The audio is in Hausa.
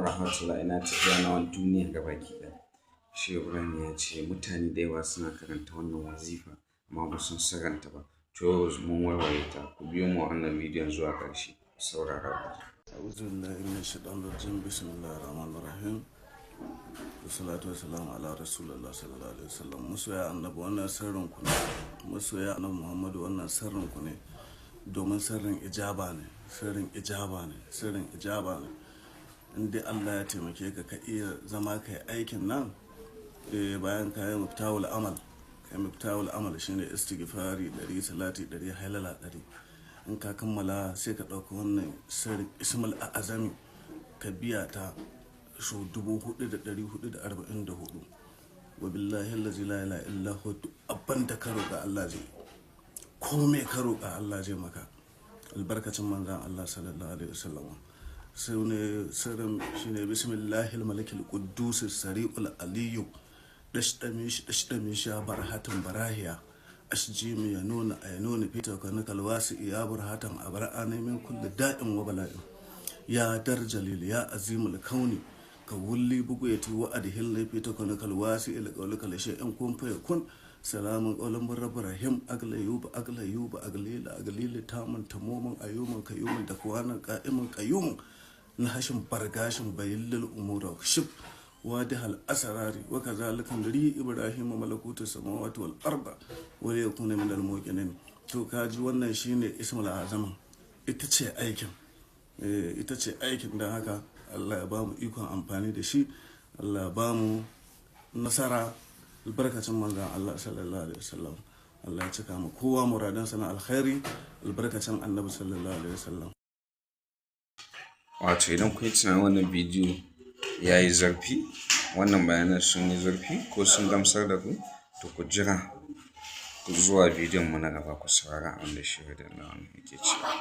Rahmatullah. Ina tafiya na duniya gabaki ɗaya. Shehu Ibrahim ya ce mutane da yawa suna karanta wannan wazifa amma ba su sirranta ba. To, yau mun warware ta. Ku biyo mu wannan bidiyon zuwa ƙarshe. Ku saurara ku ji. أعوذ بالله من الشيطان الرجيم. بسم الله الرحمن الرحيم، والصلاة والسلام على رسول الله صلى الله عليه وسلم. Masoya Annabi, wannan sirrin ku ne. Masoya Annabi Muhammadu, wannan sirrin ku ne, domin sirrin ijaba ne, sirrin ijaba ne, sirrin ijaba ne. In dai Allah ya taimake ka, ka iya zama kai aikin nan, bayan ka yi miftahul amal, kai miftahul amal shine istighfari 100, salati 100, hailala 100. In ka kammala, sai ka ɗauka wannan sirrin ismul azami, ka biya ta so 4444. Wa billahi allazi la ilaha illa huwa, duk abin da ka roƙa Allah zai, ko me ka roƙa Allah zai maka, albarkacin Manzon Allah sallallahu alaihi wasallam. Sai ne sirrin shine: bismillahil malikil quddus sari'ul aliyu dashdami dashdami sha barhatun barahiya ashjimi ya nuna a ya nuna fita ka nikal wasu ya burhatan a bar'ana min kulli da'in wa bala'in ya dar jalil ya azimul kauni ka wulli bugu ya ti wa adhil fi ta nikal wasu ila qawlika la shay'in kun fa yakun salamun qawlan min rabbir rahim agla yuba agla yuba aglila aglila tamun tamumun ayumun kayumun da kuwanan qa'imun qayyumun na hashin bargashin bayillil umura shib واضح الأسرار وكذلك نري إبراهيم ملكوت السماوات والأرض وليكون من الموقنين. To, kaji, wannan shine ismul azama, ita ce aikin, ita ce aikin. Don haka Allah ya ba mu ikon amfani da shi, Allah ya ba mu nasara, albarkacin Manzon Allah sallallahu alaihi wasallam. Allah ya cika mu kowa muradansa na alkhairi, albarkacin Annabi sallallahu alaihi wasallam. Wato idan kun yi tunanin wannan bidiyo ya yi zurfi, wannan bayanan sun yi zurfi ko sun gamsar da ku, to ku jira zuwa bidiyon mu na gaba, ku saurara abin da Shehu radiyallahu anhu yake cewa.